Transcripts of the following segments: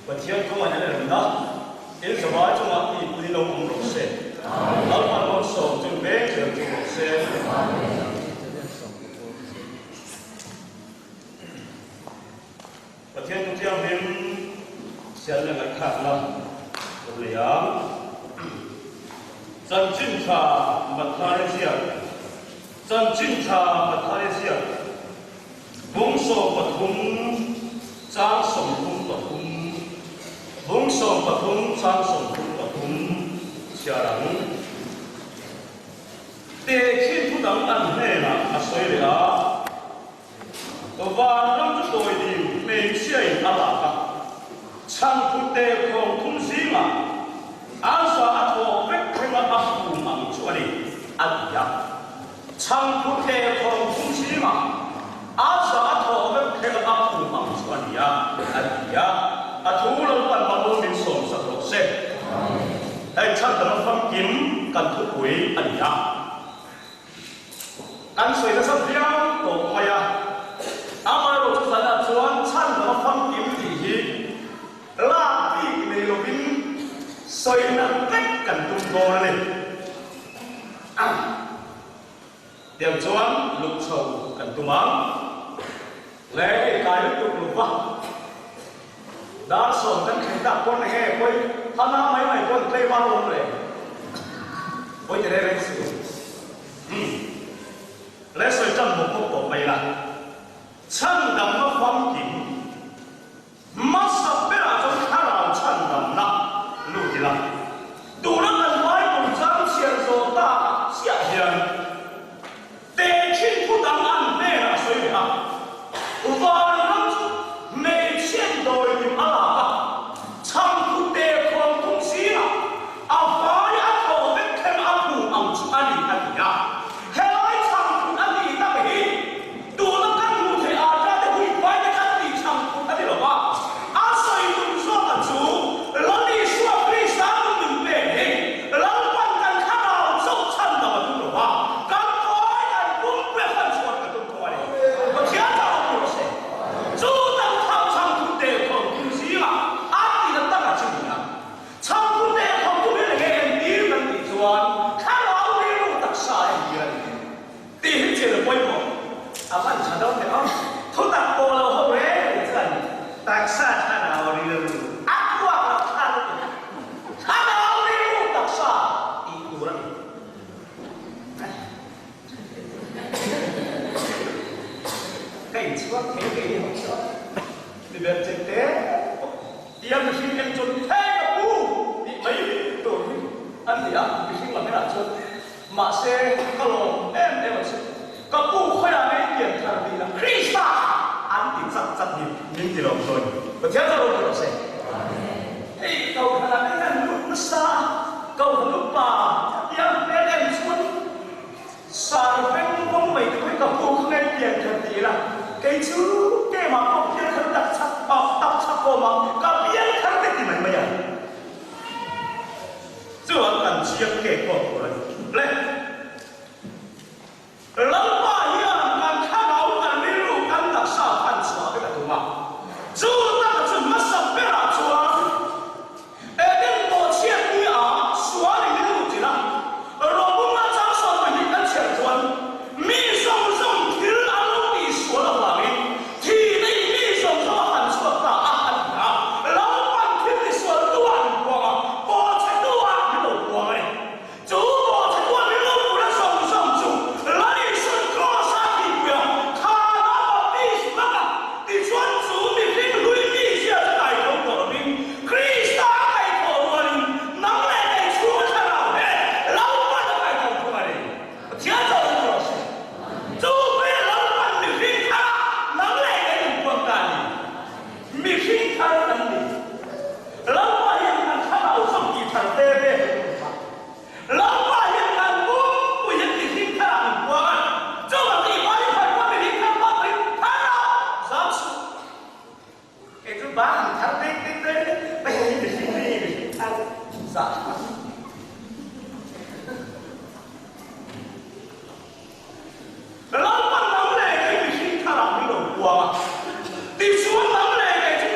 Pathian khawngaih a remna in zavai chungah mipui lo awm rawh se. Lalpan malsawm chu veng zel chu rawh se. Pathian thu thianghlim sialna ngaihthlakna lo nei ang. Chanchin tha Mathaia ziak Chanchin tha Mathaia ziak Bung 13 chang 33 Bung 13 chang 33 chhiar ang. Tehkhin thu dang an hnenah a sawi leh a. Vanram chu tawi ding hmeichhiain a lak a, chhangphut tel khawng thum zingah an za a thawh vek thlenga a hum ang chu a ni, a ti a. Chhangphut tel khawng thum zingah an za a thawh vek thlenga a hum ang chu a ni a, a ti a. A thu Lalpan mamawh min sawmsak rawh se. Hei chhandam a famkim kan thupui a ni a. Kan sawi nasa viau tawh mai a, amaherawhchu zanah chuan chhan lama famkim tih hi lak bik nei lovin sawi nat vek kan tum dawn a ni. Tiang chuan luk chho kan tum ang. Le hei kai lutuk lo va, dar 10 kan thleng tak pawn enge pawi hana mai mai pawn tlei var awm le pawi ti reng reng si umm le sawi tan bawk bawk tawh mai la chhan damna famkim hmasa berah chuan thlarau chhan damna lut ila tuna kan Bible chang chhiar zawh tak chiah hian Tehkhin thu dang an hnenah a sawi leh a, Vanram chu hmeichhiat dawilim a lak a, chhangphu tehkhawn thum zingah a vai a thawh vek thleng a hmu ang chu a ni a ti a. Helai chhangphut a tih tak hi tuna kan hmuh theih ata te hui vai te kan tih chhangphut a ni lo va, a sawi tum zawka chu Lal Isua Krista nun min pek hi Lalpan kan thlarau chauh chhan dam a tum lo va, kan vai kan pumpuia hman chhuat ka tum tho a ni. Pathian chauh a pu se. Chu tak thau chhangtu tehkhawm tu zingah a ti na tak a chu ni a. Chhangtu tehkhawm tu hi enge entir kan tih chuan thlarau rilru taksa a entir a ni. Tih hi thil pawimawh a van tha dawn leh awm. Thutak pawh lo ho reng reng chuan taksa thlarau rilru a kuak loh thla lutuk. Thlarau rilru taksa tih tur a ni. Ka inchhuak thei ngei ni hawk chuan mi ber chen te pawh tia mihring en chuan theng a pu tih mai tur hi an ni a, mihring lam enah chuan Mahse, ka lawm em em a chu. Ka pu khawiah ngei pian thar tih lah Krista an ti chak chak hi min ti lawm dawn. Pathian chu ropui rawh se. Hei Kohhranah te hian lut nasa a, Kohhran upa tiang hmel em chuan sar veng vawng mai te pawhin ka pu kha ngei pian thar tih lah kei chu keimah pawh pian thar tak chak tak chak awm a, ka pian thar te ti mai mai a. Chuan kan chiang kek pawh tur a ni hle. Lalpa hian kan thlarau, kan rilru, kan taksa phan chhuah vek a tum a. Chu taka chu hmasa berah chuan Eden bawhchhiat ni ah sual in rilru chin a, Robunga chang 12 kan chhiar chuan mi zawng zawng thil an lo tih sual avangin Thihna in mi zawng zawng a han chhuak ta a, a ti a. Lalpan thil ti sual tu ah min puang a, bawhchhe tu ah min lo puang a ni. Chu bawhchhe tu ah min lo puh na zawng zawng chu Lal Isua'n Kraws ah thihpui a, thana baptisma a, tichuan chu mihring hlui mi zia chu kaitho tawh lovin Krista a kaithawh rualin nang leh kei chhunga thlarau he Lalpan a kaitho thung a ni. Pathian chu a awm rawh se. Chu ber Lalpan mihring thar a nang leh kei min puang ta a ni. Mihring thar kan ni. Lalpa hian kan thlarau zawk tih thar ve ve kan awm kha. Lalpa hian kan pumpui hian mihring thar ah min puang a. Chuvang chu i hmai thar kha mihring thar hma turin thar a zam suh. Kei chu ba an thar dek dek reng reng mai hi mihring ri mihring thar zah thlak. Lalpa nang leh kei mihring tharah min lo puang a, tichuan nang leh kei chu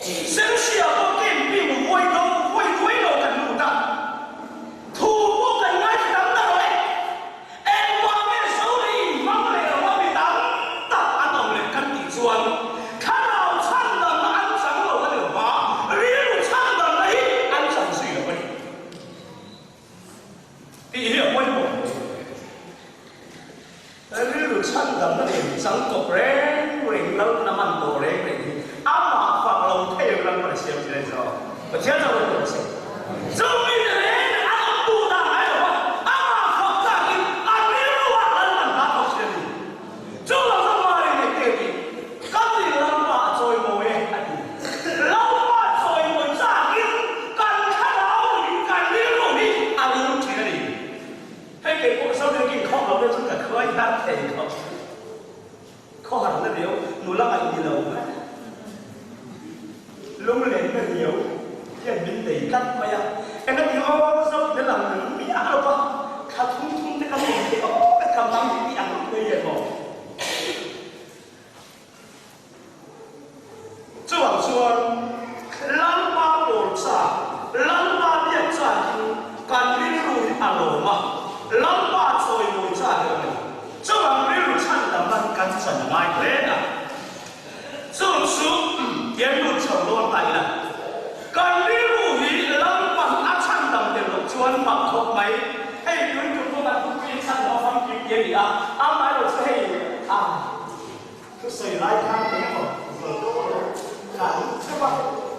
Sensia pawh camping vawi do vawi duai lo kan lut a, thu pawh kan ngaithla tam ta lo e. Engvang nge Zoli inhmang leh lo a mi tam tak an awm leh kan tih chuan thlarau chhandamna an chang lo a ni lo va, rilru chhandamna hi an chang zui lo a ni tih hi a pawimawh hle. Rilru chhandamna nen chang kawp reng reng lalna man tawh reng reng hi amah fak lo thei ram a siam thin a ni zawk. Pathian chuan rawn tawh se. Chu mite reng reng an awm duh dan ngai lo va, amah fak tlakin a rilru ah lal man hla thawk thin a ni. Chu lo chu Mari nei te tih ka rin Lalpa a chawimawi e a ti. Lalpa chawimawi tlakin kan thlarau in kan rilru hi a lung thin a ni. Hei kei pawh Zorin kin khawm lo deuh chuan ka khuai har thei khawp. Khawhar na riau, nula ngaih ni lo mai. Lunglen na riau hian min nei tlat mai a. Engati aw Zorin a lang lung miah lo va, thla thum thum te ka nei thei aw ka mang hi tih ang mai e maw. Chuvang chuan Lalpa pawl chak, Lalpa biak chakin kan rilru hi a lawm a, Lalpa chawimawi chak erawh a ni. Chuvang rilru chhan damna hi kan chan a ngai hle a. Chu chu tiang lut chho dawn ta ila, kan rilru hi Lalpa'n a chhan dam tel loh chuan mak khawp mai. Hei tun tum pawh kan thupui chhan lo a famkim ti a ni a, amaherawhchu hei a. Thusawi lai khan eng emaw zawi deuh rawh kan theuh a,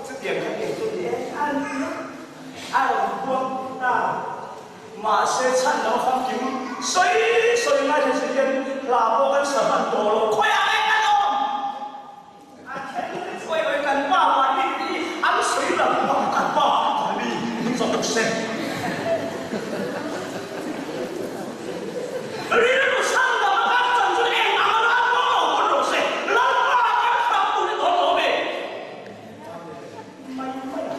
chutiang kha eng chu ni e a ni a, a rawn buak ta. Mahse chhan lam famkim sawi sawi ngai thei si hian hla pawh kan sa hman tawh lo, khawiah nge kan awm? A then te chuai awih kan pa mahni hi an sawi lo a, kan pa mahni min zawh tuk se. Rilru chhan lam a kan chan chu eng ang a ral pawh lo pawn rawh se, Lalpa kan hrang tur hi dawn awm e. Mai mai a.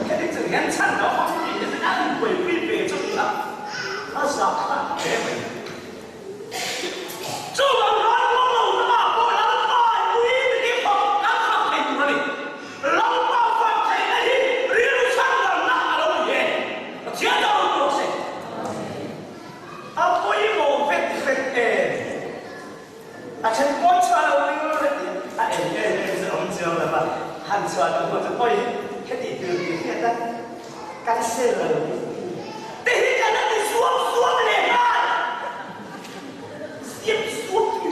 Heti chung hian chhan lo hawng tih te chu an buaipui ve chu ni a, a zah thlak hle mai. Chuvang ral pawh lo lamah pawh Lalpa pui takin fak kan fak thei tur a ni. Lalpa fak theihna hi rilru chhandamna a lo ni e. Pathian chu a lo tur se. A pawimawh vet vet em? A then pawn chhuah lo ring ret in a en em em chu awm chiang lo va, han chhuah loh pawh chu pawi heti tur tih hriat a kan sel lo te hi kan la ti suam suam leh nghal. Siam suam hi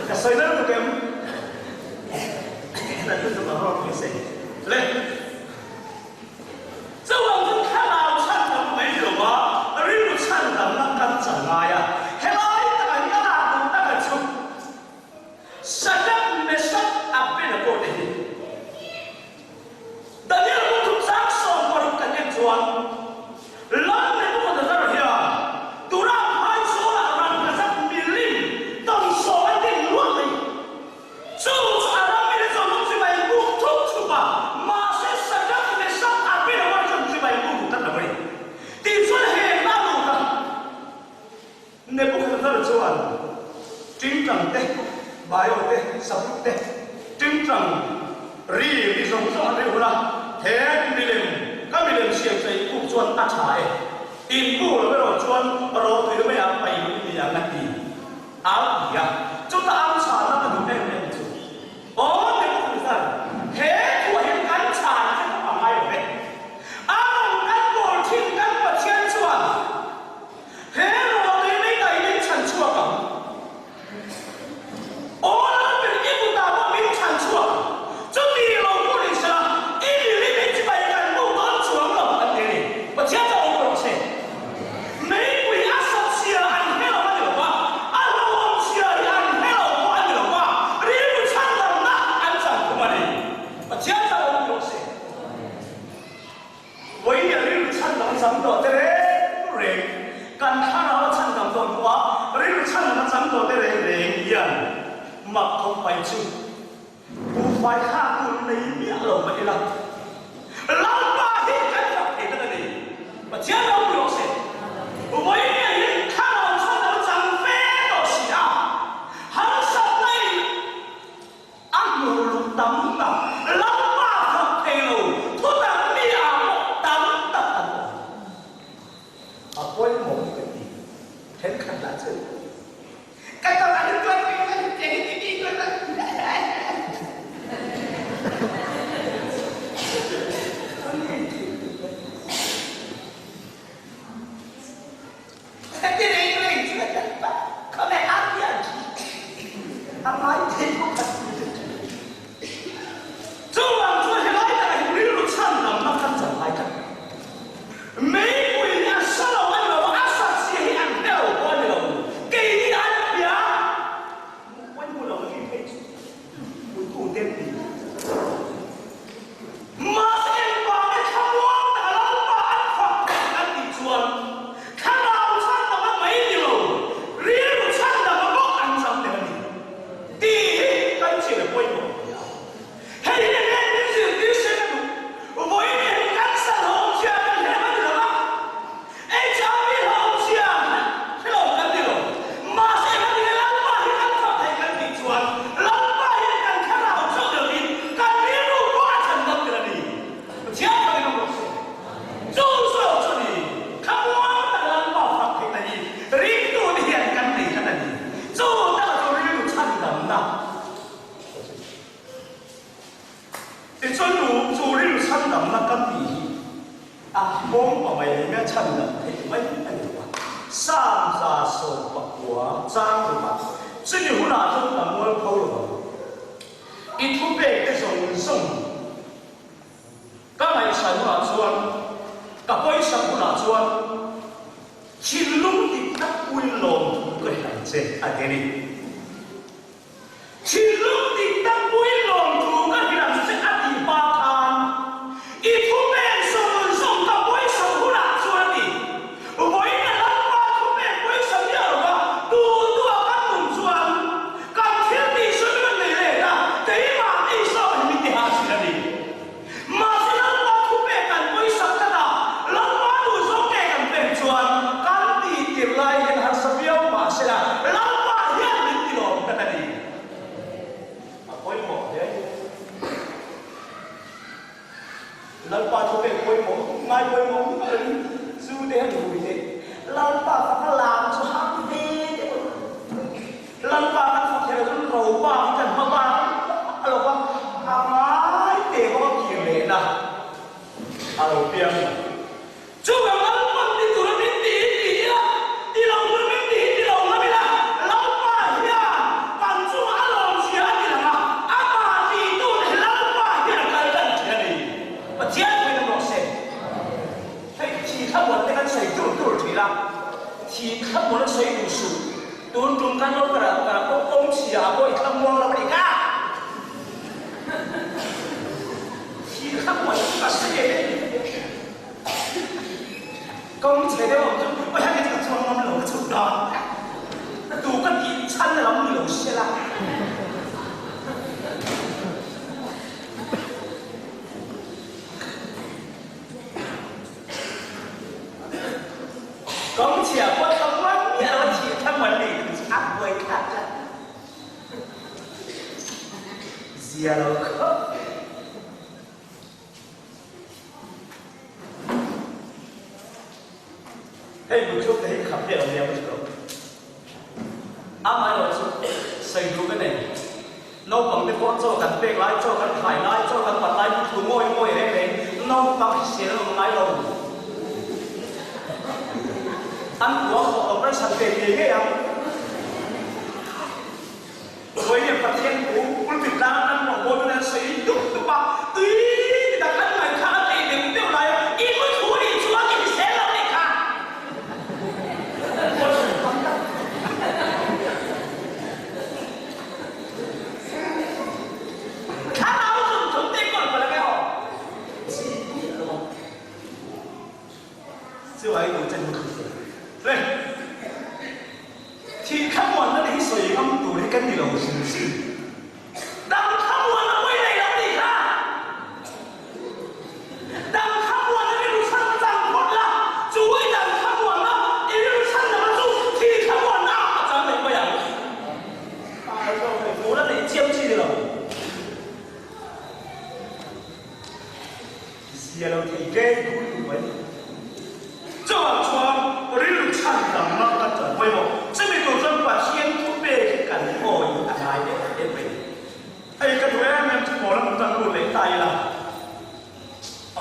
ka sawi na lutuk em? Na lutuk ang rawk ni se le. Chuvang chu thlarau chhandam mai ni lova rilru chhandamna kan chan ngai a, helai takah hian ka lak duh taka chu Shadrach, Meshach, Abednego te hi Daniel bu chungchang 60 kan en chuan Lal Nebuchadnezzar hian Tura phai zawlah rangkachak milim tawnsawm a din luah mai. Chu chu a ram mite chuan hnung chibai buk thup thup a, mahse Shadrach, Meshach, Abednego te chuan chibai buk duh tlat lo a ni. Tichuan heng a lut a, Nebuchadnezzar chuan tingtang te, baio te, sabruk te, tingtang ri ri zawng zawng an ri hun a, he milem, ka milem siam chei buk chuan a tha e, in buk lo erawh chuan rawtui maiah pai luh i ni ang a ti. A ti a, chutah an chhana ka duh em em chu, Aw Nebuchadnezzar, he thuah hian kan chhan che kha a ngai lo ve. A rawn kan bawl thin kan Pathian chuan he rawtui mai dai min chhan chhuak ang. Aw Lalber i kutah pawh min chhan chhuak ang. Chuti lo pawh ni sela, i milim hi chibai kan hmuh dawn chuang lo an ti a ni. Pathian chu a awm rawh se. Meipui a sat chhia an hre lo a ni lo va, a hlauhawm chhia hi an hre lo pawh a ni lo va, rilru chhandamna an chan khum a ni. Pathian chu a awm rawh se. Vawiin rilru chhandam a chang tawh te reng reng, kan thlarau a chhandam dawn pawh a rilru chhandam a chang tawh te reng reng hian mak khawp mai chu Buhfai thlak tur nei miah lo mah ila, Lalpa hi kan fak thei tak a ni. Pathian lo pui rawh se. Vawiin hian thlarau chhan lo chang ve tawh si a. Harsa. Chumi hunah chuan ka mualpho lo ang. I thupekte zawng zawng ka ngaihsan hunah chuan, ka pawisak hunah chuan thinlung dik tak puin lawmthu ka hrilh ang che, a ti a ni. Thinlung dik tak puin lawmthu ka hrilh ang che a tih hma khan i thupek zawng zawng ka pawisak hunah chuan a ti. Vawiin a Lalpa thupek pawisa miah lo va, tu tua kan nun chuan kan thil tih sawi min rawn nei let a, keimahni zawk hi min ti hah thin a ni. Mahse Lalpa thupek kan pawisak tlat a, Lalpa duh zawk nge kan pek chuan kan tih tirh lai hian harsa viau mahsela Lalpa hian min ti lawm tlat a ni. A pawimawh hle. Lalpa chu pek pawimawh ngai pawimawh miah lovin chu te han hui theih. Lalpa fak a lam chu har ve deuh a. Lalpa kan fak kher chuan ro bak hi kan hma bak a lo va, a ngai te bawk a kir lehna a lo piang a ni. Chuvang Lalpan ti tura min ti hi ti ila, ti lo tura min ti hi ti lo ngam ila, Lalpa hian kan chungah a lawmzia a ti lang a, amah titute hi Lalpa hian a kal tan thin a ni. Pathian pawhin a rawh se. Hei thi thlamuan te kan sawi dur dur thin a, thi thlamuan a sawi duh suh. Tun tum kan lo kal ah pawh kawng chhia ah pawh i thlamuang lo a ni kha. Thi thlamuan ka sawi em em. Kawng chhe deuh ang chu aw hemi chu ka chuang ngam lo ka chhuk ta. Tu ka tih chhan lam ni lo se la. Kawng chhia pawh thlamuan miah lo a thih thlamuan nei tu chu a buai thlak tlat. Zia lo khawp. Hei muthluk te hi khap leh awm liam a chu lo. Amaherawh chu sawi duh ka nei. Naupang te pawh chaw kan pek lai, chaw kan khai lai, chaw kan pat lai muthlu ngawi ngawi reng reng naupang hrisel an awm ngai lo. An kuang khawp lo kan chhan ve ngei ngei ang. Vawiin Pathian thu pulpit tlang an rawngbawltu nen sawi dup dup a, tui ti tak an ngaihthla an ei deuh deuh lai a, i mu thu nih chuan i hrisel lo nih kha. Thlarau zumthum te kawl palh ang e aw. Chi miah lo ang. Chu ai duh chen hun hle. Thih thlamuanna te hi sawi ngam tur hi kan ni lo hrim hrim. Dam thlamuanna pawh i nei lo nih kha. Dam thlamuanna rilru chhan chang phawt la, chu i dam thlamuanna i rilru chhan dang chu thih thlamuanna ah a chang leh mai ang. Fur a neih chiam chi ni lo. Zia lo thei ve dun duh mai. Chuvang chuan rilru chhan tamna kan chan pawimawh. Chumi tur chuan Pathian thu pek hi kan awi a ngai em em mai. Hei ka duh em em chu pawl a hmun tan lut leh ta ila.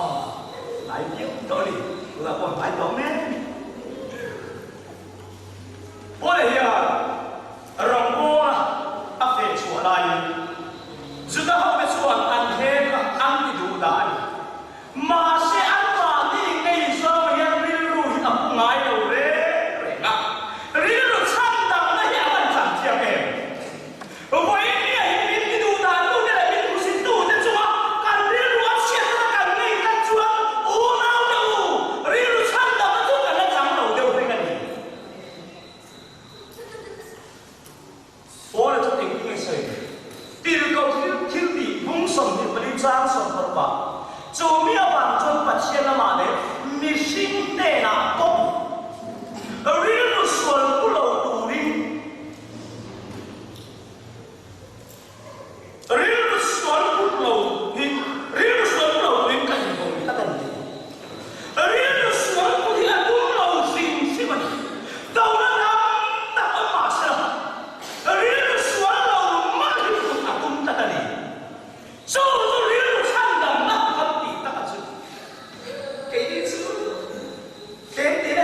Aw, ngai viau tawh a ni. Tunah pawh ngai tawh mek. Paula hian rawngbawla a feh chhuah laiin Juda hote chuan an hek a, an ti duh dah a ni. Mahse anmahni ngei zawng hian rilru hi a pu ngai lo reng reng a, rilru chhan damna hi a van chang chiang em? Vawiin nia hi min ti duh dan tute leh min hmusit tute chunga kan rilru a chhiatna kan ngei tlat chuan unau te u, rilru chhan damna chu kan la chang lo deuh reng a ni. Paula chu eng nge sawi? Tirhkoh thil thil tih bung 24 chang 16 ah, Chu mi avang chuan Pathian lamah leh mihring hnenah pawh rilru sual pu lo turin, Rilru sual put lo hi rilru sual put lo tuin ka inhawng tlat a ni. Rilru sual put hi a tum lo hrim hrim a ni. Dona tam tak awm mah sela, rilru sual lo mah hi put a tum tlat a ni. Chu chu rilru chhandamna kan tih tak a chu. Keini chu tlem te.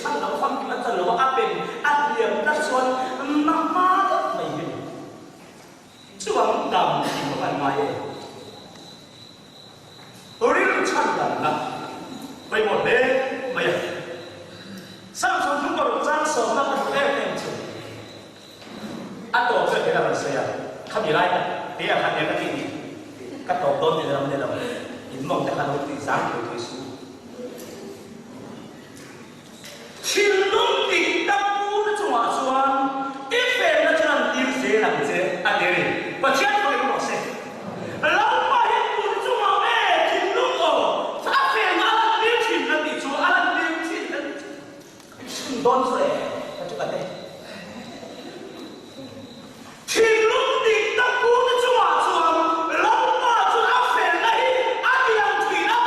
chhandam famkim a chan lo a, a pen a hliam tlat chuan na hma deuh mai hi a ni. Chuvang dam tih ka hman ngai e. Rilru chhandamna pawimawh hle mai a. Samson hnungkawrh changsawmna ka duh em em chu a tawp chu hian a rawn sawi a, khami lai tak te ah khan nia ka tih ni, ka tawp dawn tih ram ni lo, in mawng te kha lo tih zang thei thei suh. Thinlung dik tak pu te chungah chuan i felna chu lan tir zel ang che a ti a ni. Pathian thawih rawh se. Lalpa hian tun chungah nge thinlung aw a felna a lan tir thin kan tih chu a lan tir thin kan chhun dawn chu e ka chu ka te. Thinlung dik tak pu te chungah chuan Lalpa chuan a felna hi a ti lang thin a,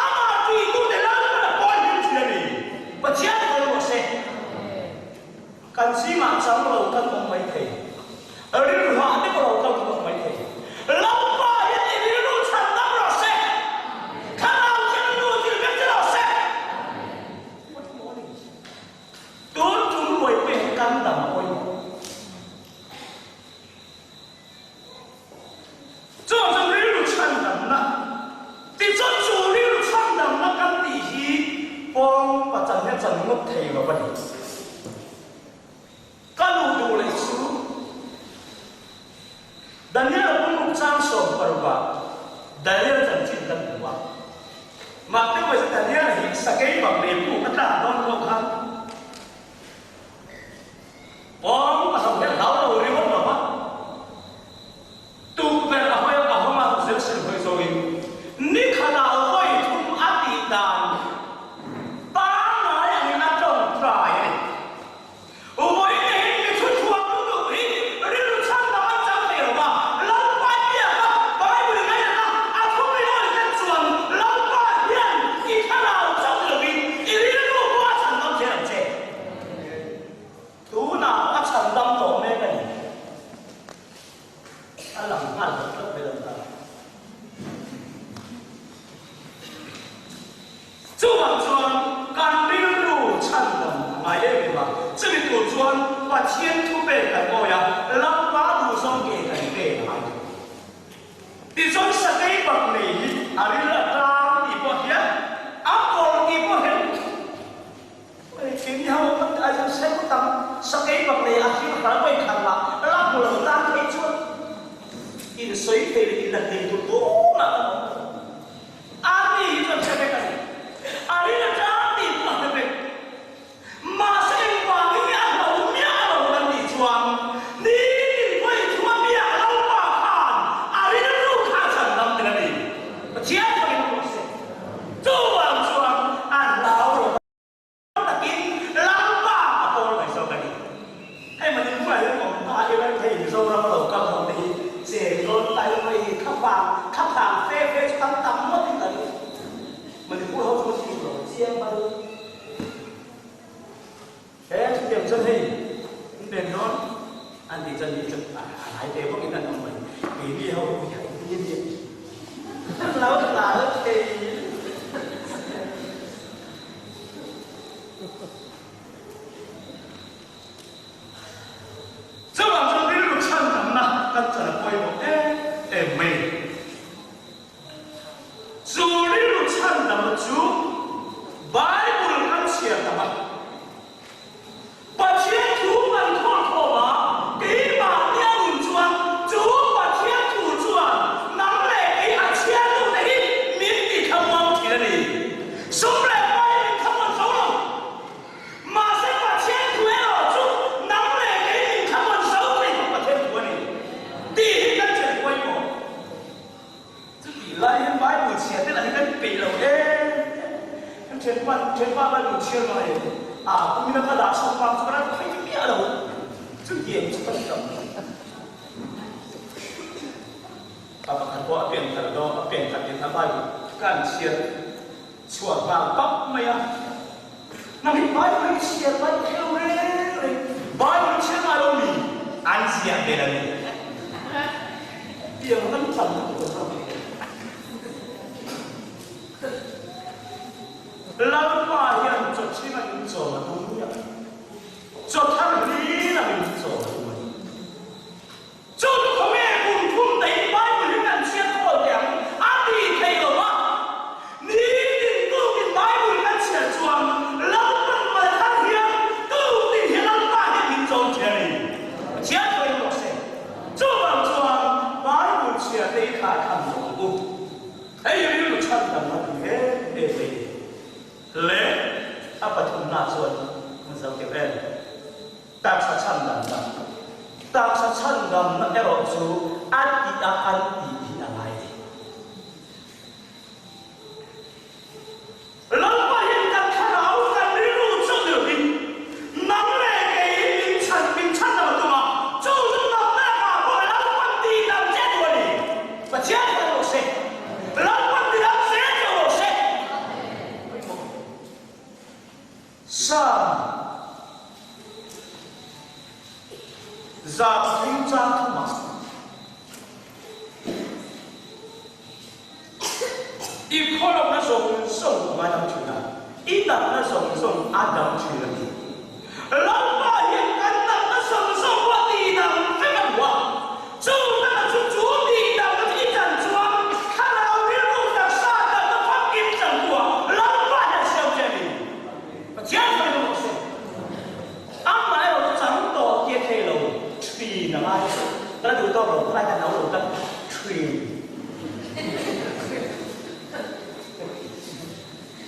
amah titute Lalpan a pawi hlim thin a ni. Pathian pawi rawh se. Kan zingah chang lo kan awm mai thei. Rilru hah deuh lo kan awm mai thei. Lalpa hian i rilru chhan dam rawh se. Thlarau thianghlim nu thil vek che rawh se. Tun tum ruai pek kan dam pawimawh. Chu chu rilru chhandamna, tichuan chu rilru chhandamna kan tih hi pawng pachan hian chan ngawt thei lo a ni. Ka luh duh leh chu Daniel pumruk chang 16 ah Daniel chanchin kan hmu a. Mah deuh ah Daniel hi sakei bang leh puk a tlak dawn pawh khan pawng a hau hian hlau lo ringawt lo va. Tukverh a hawi a hawng a Jerusalem hawi zawngin nikhatah vawi thum a tih dan pangngai angin a tawngtai a ni. Vawi nehin mi thu chhuak lutuk hi rilru chhan lam an chang thei lo va, Lalpa biak a, Bible ngainat a, a thu mi awi te chuan Lalpa hian i thlarau chauh lovin i rilru pawh a chhan dam zel ang che. Tunah a chhan dam tawh mek a ni. A lang nghal hlawk hlawk mai lo ta. Chuvang chuan kan rilru chhandam a ngai em em a, chumi tur chuan Pathian thupek kan awi a, Lalpa duhzawng ke kan pek a ngai thung. Tichuan sakei bak nei hi a ril a tlang tih pawh hian a kawr tih pawh hian Keini ho kan ai chuan sen tam sakei bak nei a hlim hral mai khat lah la hmu lo tan phei chuan insawi thei leh inla thei tur tumah kan awm lo. Army hi chuan hre vek a ni. A rin atang tih pawh a hre vek. Mahse engvangin nge a hlo miah lo kan tih chuan nitin vawi thuma biak Lalpa khan a rilru kha a chhan dam tel a ni. Pathian fakin a rawh se. Chuvang chuan a hlau lo takin Lalpa a pawl mai zawk a ni. Hei Manipur ah hian awm ta ila hei Mizoram lo kal ho te hi cheng dawn ta ila hei thlaphang thlaphang fe fe chu tam tam ngawt in kan Manipur ho chu tih lo chiang bal. He chutiang chuan hei an pen dawn an tih chuan ni chu a hnai ve bawk in an awm mai. Keini ho hi a ni a ni an lo hlau thei. Chuvang chuan rilru chhandamna kan chan a pawimawh em em mai. Chu rilru chhandamna chu Bible kan chhiar tam a. Pathian thu kan khawl khawm a, keimahni a nun chuan chu Pathian thu chuan nang leh kei a chhiartute hi min ti thlamuang thin a ni. Sum leh pai min thlamuan zo lo. Mahse Pathian thu erawh chu nang leh kei min thlamuan zo thei chu Pathian thu a ni tih hi kan chen pawimawh. Chutih lai hian Bible chhiar te lah hi kan peih lo em em. Kan thianpa thianpa Bible chhiar ngai a kumina ka dah chhuak vang chu ka ran khawi miah lo. Chutiang chu kan tam. Pa pakhat pawh a pian khat dawn a pian khat in a Bible kan chhiar chhuak nghal pap mai a. Nang hi Bible hi chhiar mai ka hrelo reng reng. Bible chhiar ngai lo mi an ziah vel a ni. Tiang lam tam lutuk kan ram hi. Lalpa hian chawchhing a in chawm a tum. thlahthlam lo ang u. Hei rilru chhandamna tui em em mai ni. Le a pathumna chuan hmun zo keuh em? Taksa chhandamna. Taksa chhandamna erawh chu a tih a kan tih hi a ngai a ni. Lalpa hian kan thlarau, kan rilru chauh ni lovin nang leh kei hi min chhan, min chhandam a tum a, chu chu natna lakah pawh Lalpan tihdam che duh a ni. Pathian hruai rawh se. Lalpan tidam zel che rawh se. Psalm 133 ah. I khawlawkna zawng zawng a ngaidam thin a, i natna zawng zawng a dam thin a ni. Lalpa hian kan natna zawng zawng pawh a tihdam vek a hmu a, chu natna chu chu tihdamna chu i chan chuan thlarau rilru taksa natna famkim changtu ah Lalpa hian siam che a ni. Pathian hruai rawh se. Amaherawh chu chang tawh tia thei lo thin a ngai chu ka la duh tawk lo, khawlai khan no lo tlat thin.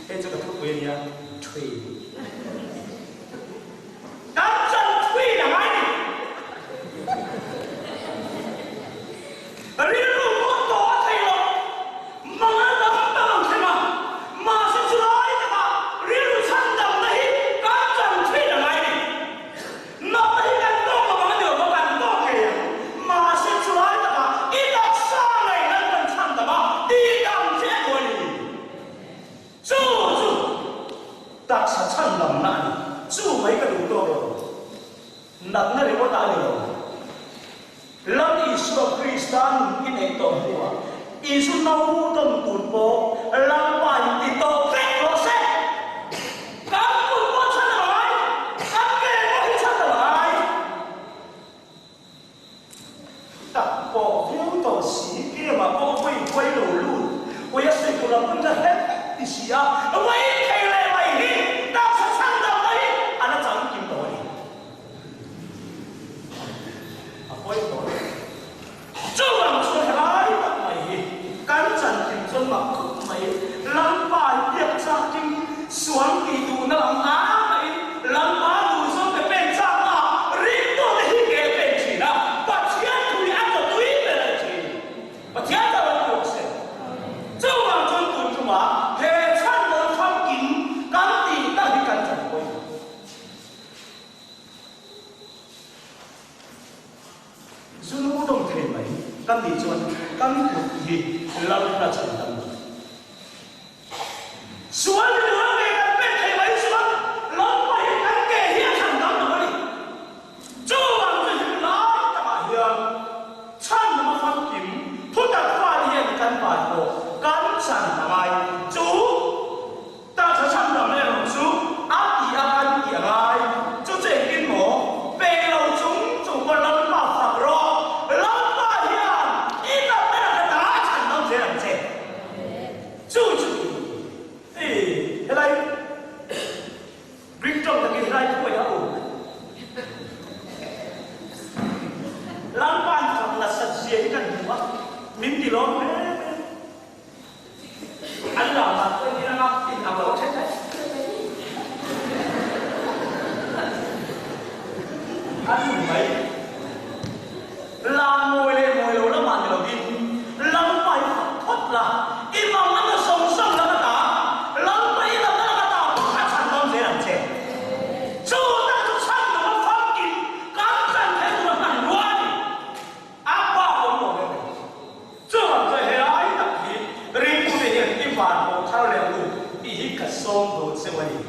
Hei chu ka thupui a nia, thin. Kan chan thin a ngai ni. Rilru pawh tawh a thei lo. Mang a dam tak ang thleng a, mahse chulai takah rilru chhan damna hi kan chan thin a ngai ni. Natna hi kan tawk lo ang a ni lo va, kan tawk ngei ang. Mahse chulai takah i taksa ngei nan kan chhan dam a, tih dam che a duh a ni. Chu chu taksa chhan damna a ni. Chu mai ka duh tawk lo. Natna ringawt a ni lo. Lal Isua Krista nun i neih tawh hnuah Isu no tawn tur pawh Lalpa in ti tawh vek rawh se. Kan kut pawh chhan a ngai, kan ke pawh hi chhan a ngai. Tak pawh viau tawh si, kemah pawh vawi huai lo lut, vawi a sawi tur lam pawn ka hre vek ti si a, vawi thei leh mai hi taksa chhan dam hi a la chang kim lo a ni. A pawi tawh lo. Chuvang chu helai tak mai hi kan chantin chuan mak khawp mai. Lalpa i biak chakin sual tih duhna lam aiin Lalpa duh zawng te pen chak a, ringtute hi ke pen thin a, Pathian thu hi a chaw tui ber a ni thin. Pathian ta lo puak se. Chuvang chuan tun tumah he chhan dawn famkim kan tih tak hi kan chan pawi. Zu lu dawng thei mai kan nih chuan kan kut hi lalna chhan dam lo. Sual ni lo nge kan pek thei mai chuan lalpa hi kan ke hi a chhan dam lo a ni. Chuvang chu hlim lai takah hian chhan lam a famkim thutak fate hian kan pai pawh kan chan a ngai. Chu Taksa chhandam erawh chu a tih a kan tih a ngai. Chu chu engtin maw? Pe lo chung chung pawh Lalpa fak rawh. Lalpa hian i natna laka ta a chhandam zel ang che. Chu chu i helai Greek tawng takin helai thuai a uk. Lalpa'n fak nasat zia hi kan hmu a, min ti lawm hle mai. An lam ah chuan in anga in ang lo then daih an hmu mai. Lam mawi leh mawi lo lamah ni lovin Lalpa hi fak phawt la, i mang anga sawng sawng lam ata Lalpa i lam lam ata pawh a chhan dawn zel ang che. Chu tak chu chhan lo a famkim kan chan theih tur a hmanrua a ni. A pa awm lo reng reng. Chuvang chuan helai tak hi ringtute hian i van pawh thar leh ang u tih hi ka sawm dawn cheu a ni.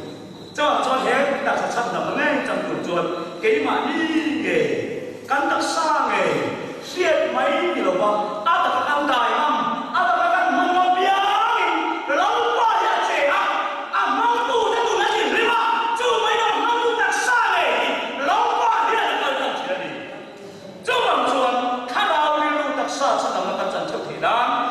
Chuvang chuan he taksa chhandam ngei chang tur chuan keimahni nge kan taksa nge hriat mai ni lova a taka kan dai ngam, a taka kan hmang ngam piangin Lalpa hi a che a, a hmangtute tun a inhlim a, chu mai lo hmangtu taksa ngei hi Lalpa hian a kaltlang thin a ni. Chuvang chuan thlarau rilru taksa chhandamna kan chan theuh theih nan.